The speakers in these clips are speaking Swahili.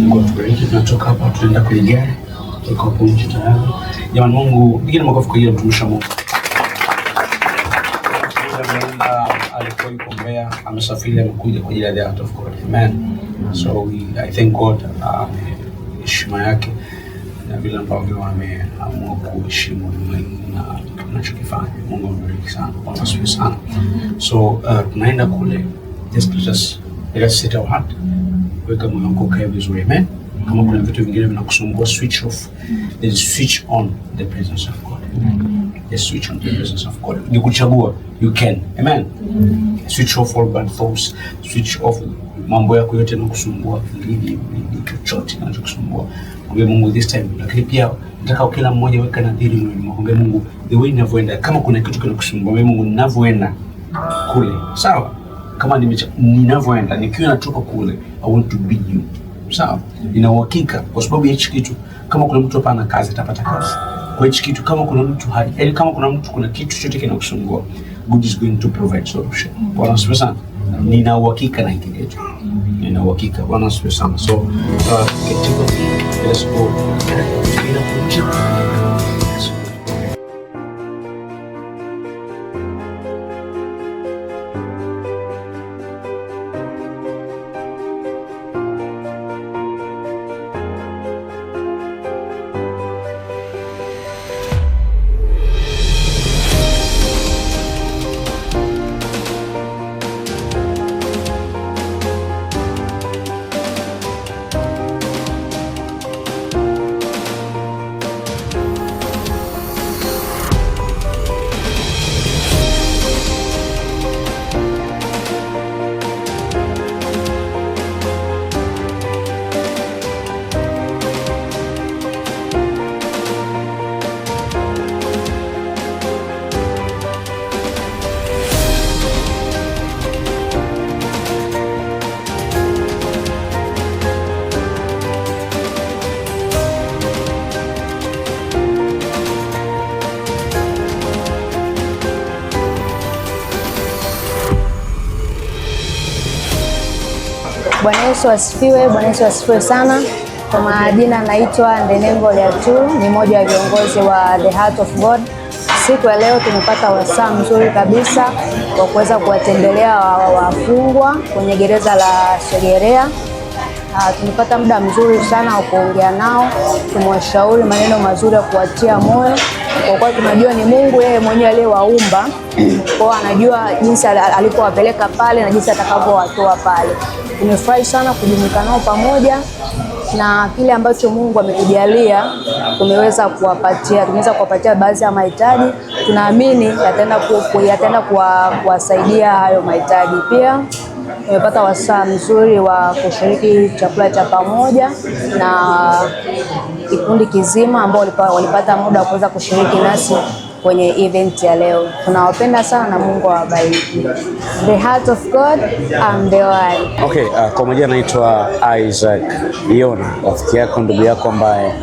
Mungu atubariki. Tunatoka hapa tunaenda kwenye gari, iko hapo nje tayari. Jamani, Mungu pigeni makofi kwa ajili ya mtumishi wa Mungu. Ameenda, alikuwa yuko Mbeya, amesafiri, amekuja kwa ajili ya the Heart of God. Amen. So I thank God, heshima yake na vile ambavyo ameamua kuheshimu ulimwengu na tunachokifanya. Mungu ambariki sana. Bwana asifiwe sana. So tunaenda kule, just let us set our heart, weka moyo wako ukae vizuri. Amen. Kama kuna vitu vingine vinakusumbua, switch off, then switch on the presence of God. Just switch on the presence of God. Ni kuchagua, you can. Amen. Switch off all bad thoughts, switch off mambo yako yote yanakusumbua, lili chochote kinachokusumbua. Mwambie Mungu this time. Lakini pia nataka kila mmoja weka nadhiri moyoni mwako. Mwambie Mungu the way ninavyoenda, kama kuna kitu kinakusumbua, mwambie Mungu ninavyoenda kule. Sawa? Kama ninavyoenda nikiwa natoka kule, I want to be you. Sawa? Nina uhakika kwa sababu ya hichi kitu, kama kuna mtu hapa ana kazi atapata kazi. Kwa hichi kitu, kama kuna mtu hadi, yaani kama kuna mtu kuna kitu chochote kinakusumbua, God is going to provide solution. Bwana asifiwe sana. Nina uhakika na hiki kitu. Nina uhakika. Bwana asifiwe sana. So, take off. Let's go. Let's go. Bwana Yesu asifiwe. Bwana Yesu asifiwe sana. Kwa majina naitwa Ndenengo Leatu, ni mmoja wa viongozi wa The Heart of God. Siku ya leo tumepata wasaa mzuri kabisa wa kuweza kuwatembelea wafungwa kwenye gereza la Segerea. Tumepata muda mzuri sana wa kuongea nao, tumewashauri maneno mazuri ya kuwatia moyo, kwa kuwa tunajua ni Mungu yeye mwenyewe aliyewaumba, kwa anajua jinsi alipowapeleka pale na jinsi atakavyowatoa pale. Tumefurahi sana kujumuika nao pamoja na kile ambacho Mungu ametujalia tumeweza kuwapatia baadhi ya mahitaji. Tunaamini yataenda kuwasaidia hayo mahitaji. Pia tumepata wasaa mzuri wa kushiriki chakula cha pamoja na kikundi kizima ambao walipata muda wa kuweza kushiriki nasi kwenye event ya leo. Tunawapenda sana na Mungu awabariki. The Heart of God, I'm the one. Okay, kwa majina naitwa Isaac Yona, rafiki yako, ndugu yako ambaye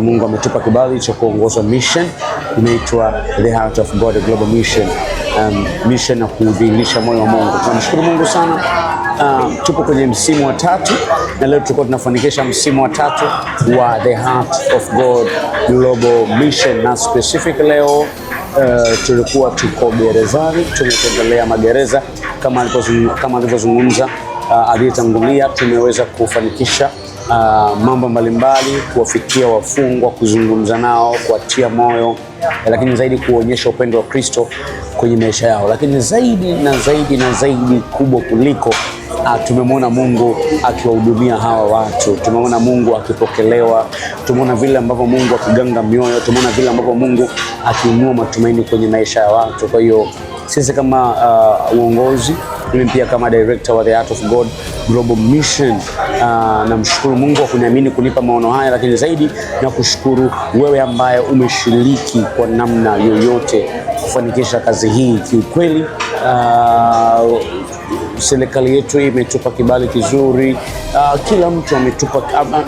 Mungu ametupa kibali cha kuongoza mission inaitwa The Heart of God Global Mission. Mission ya kudhihirisha moyo wa Mungu. Tunamshukuru Mungu sana. Tupo kwenye msimu wa tatu na leo tulikuwa tunafanikisha msimu wa tatu wa The Heart of God Global Mission, na specific leo tulikuwa tuko gerezani, tumetembelea magereza kama alivyozungumza aliyetangulia. Tumeweza kufanikisha mambo mbalimbali, kuwafikia wafungwa, kuzungumza nao, kuwatia moyo, lakini zaidi kuonyesha upendo wa Kristo kwenye maisha yao, lakini zaidi na zaidi na zaidi kubwa kuliko tumemwona Mungu akiwahudumia hawa watu, tumeona Mungu akipokelewa, tumeona vile ambavyo Mungu akiganga mioyo, tumeona vile ambavyo Mungu akiinua matumaini kwenye maisha ya watu. Kwa hiyo sisi kama uongozi, mimi pia kama director wa The Heart of God Global Mission, namshukuru Mungu kwa kuniamini kunipa maono haya, lakini zaidi na kushukuru wewe ambaye umeshiriki kwa namna yoyote kufanikisha kazi hii. Kiukweli serikali yetu imetupa kibali kizuri, kila mtu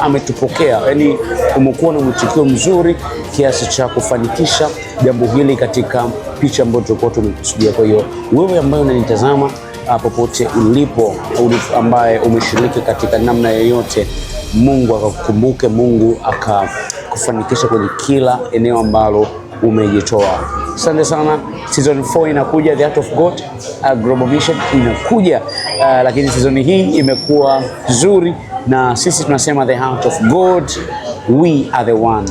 ametupokea, yaani umekuwa na mwitikio mzuri kiasi cha kufanikisha jambo hili katika picha ambayo tulikuwa tumekusudia. Kwa hiyo wewe ambaye unanitazama Popote ulipo ambaye umeshiriki katika namna yoyote, Mungu akakukumbuke, Mungu akakufanikisha kwenye kila eneo ambalo umejitoa. Asante sana. Season 4 inakuja, The Heart of God Global Mission inakuja, lakini season hii imekuwa nzuri, na sisi tunasema The Heart of God, we are the one,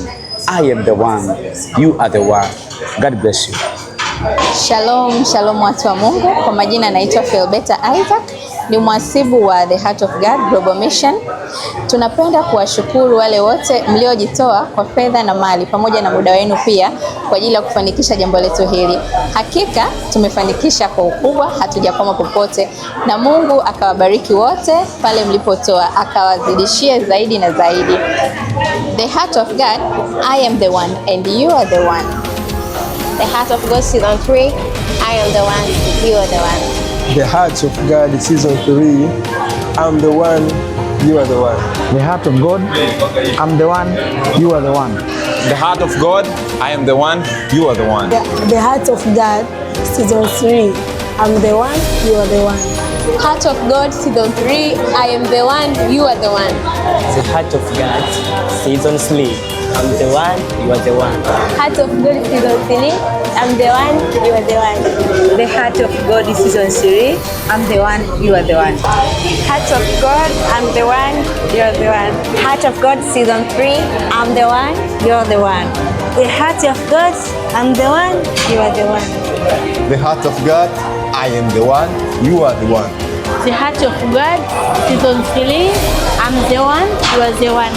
I am the one, you are the one. God bless you. Shalom, shalom watu wa Mungu. Kwa majina naitwa Philbeta Isaac, ni mhasibu wa The Heart of God Global Mission. Tunapenda kuwashukuru wale wote mliojitoa kwa fedha na mali pamoja na muda wenu pia kwa ajili ya kufanikisha jambo letu hili. Hakika tumefanikisha kwa ukubwa, hatujakwama popote, na Mungu akawabariki wote pale mlipotoa, akawazidishie zaidi na zaidi. The Heart of God, I am the one and you are the one. The Heart of God Season 3, I am the one, you are the one. The Heart of God Season 3, I'm the one, you are the one. The Heart of God, I'm the one, you are the one. The Heart of God, I am the one, you are the one. The Heart of God Season 3, I'm the one, you are the one. Heart of God Season 3, I am the one, you are the one. The Heart of God Season 3, I'm the one, you are the one. Heart of God Season 3, I'm the one, you are the one. The Heart of God Season 3, I'm the one, you are the one. Heart of God, I'm the one, you are the one. Heart of God Season 3, I'm the one, you are the one. The Heart of God, I'm the one, you are the one. The Heart of God, I am the one, you are the one. The Heart of God Season 3, I'm the one, you are the one.